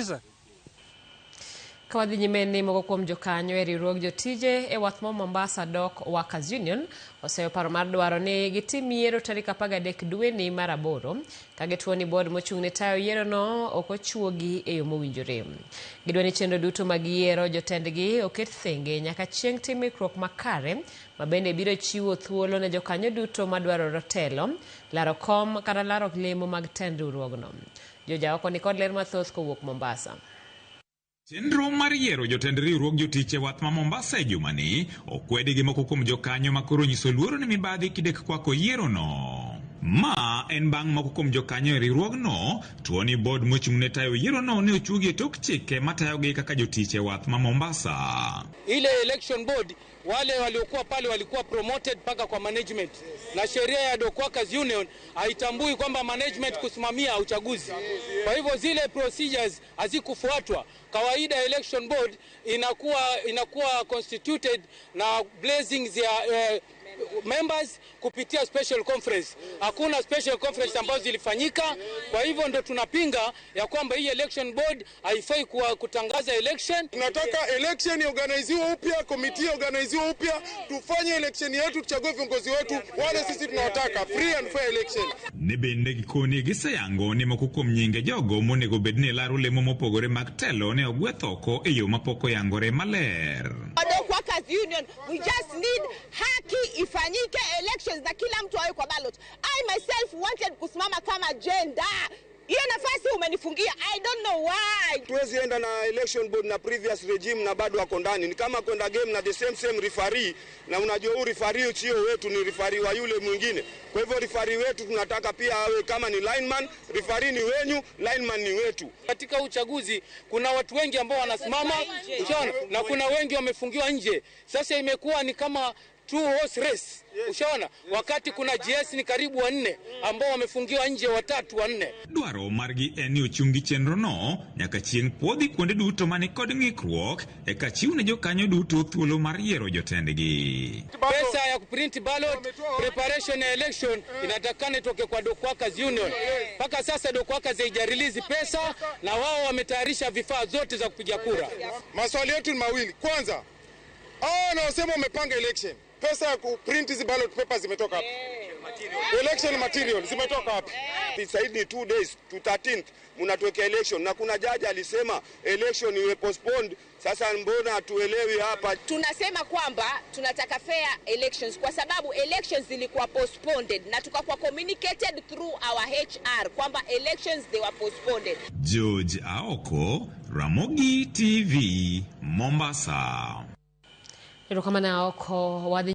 Kabisa. Ka wadhi nyime ni moko kuom jokanyo e riwruog jotije e wath ma Mombasa Dock Workers Union oseyo paro mar dwaro ni gitim yiero tarik 13 dweni mar aboro ka gituo ni board mochung' ne tayo yierono ok ochuogi e yo mowinjore. Gidwa ni chenro duto mag yiero jotendgi oket thenge nyaka chieng' tim ikruok makare ma bende biro chiwo thuolo ne jokanyo duto madwaro telo, laro kom kata laro lemo mag tend riwruogno. Joja oko ni kod ler mathoth kowuok Mombasa. Chenro mar yiero jotend riwruog jotich e wath ma Mombasa e jumani okwedi gi moko kuom jokanyo ma koro onyiso luoro ni mibadhi kidek kwako yierono. Ma en bang' moko kuom jokanyo e riwruogno tuo ni board mochung' ne tayo yierono ne ochuogi e tok chike matayogi kaka jotich e wath ma Mombasa. Ile election board, wale waliokuwa pale walikuwa promoted mpaka kwa management, na sheria ya Dock Workers Union haitambui kwamba management kusimamia uchaguzi. Kwa hivyo zile procedures hazikufuatwa. Kawaida election board inakuwa constituted na blessings ya members kupitia special conference. Hakuna special conference ambazo zilifanyika. Kwa hivyo ndo tunapinga ya kwamba hii election board haifai kuwa kutangaza election. Tunataka election iorganiziwe upya, committee iorganiziwe upya, tufanye election yetu, tuchague viongozi wetu wale sisi tunawataka, free and fair election. Ne bende gikoni giseyango ni moko kuom nyinge jogo monego bed ni laro lemo mopogore mag telo ne ogweth oko e yo mapok oyangore maler. Dock Workers Union, we just need haki ifanyike, elections na kila mtu awe kwa ballot. I myself wanted kusimama kama gender. Hiyo nafasi umenifungia. I don't know why. Tuwezi enda na election board na previous regime na bado wako ndani. Ni kama kwenda game na the same same referee, na unajua huu referee sio wetu, ni referee wa yule mwingine. Kwa hivyo referee wetu tunataka pia awe kama ni lineman, referee ni wenyu, lineman ni wetu. Katika uchaguzi kuna watu wengi ambao wanasimama, ushaona, na kuna wengi wamefungiwa nje. Sasa imekuwa ni kama two horse race, ushaona, wakati kuna GS ni karibu wanne ambao wamefungiwa nje, watatu wanne. Dwaro margi en ni ochung gi chenrono nyaka chieng' puodhi kuonde duto mani kod ng'ikruok eka chiw ne jokanyo duto thuolo mar yiero jotendgi. Pesa ya kuprint ballot, preparation ya election inatakana itoke kwa Dock Workers Union. Mpaka sasa Dock Workers haijarelease pesa na wao wametayarisha vifaa zote za kupiga kura. Maswali yetu ni mawili. Kwanza, hao wanaosema wamepanga election, pesa ya kuprint hizi ballot papers zimetoka wapi? Election material zimetoka wapi? Sasa ni 2 days to 13th mnatuwekea election, na kuna jaji alisema election iwe postponed. Sasa mbona hatuelewi hapa? Tunasema kwamba tunataka fair elections kwa sababu elections zilikuwa postponed na tukakuwa communicated through our HR kwamba elections they were postponed. George Aoko, Ramogi TV, Mombasa. Erokamano Aoko wadhi.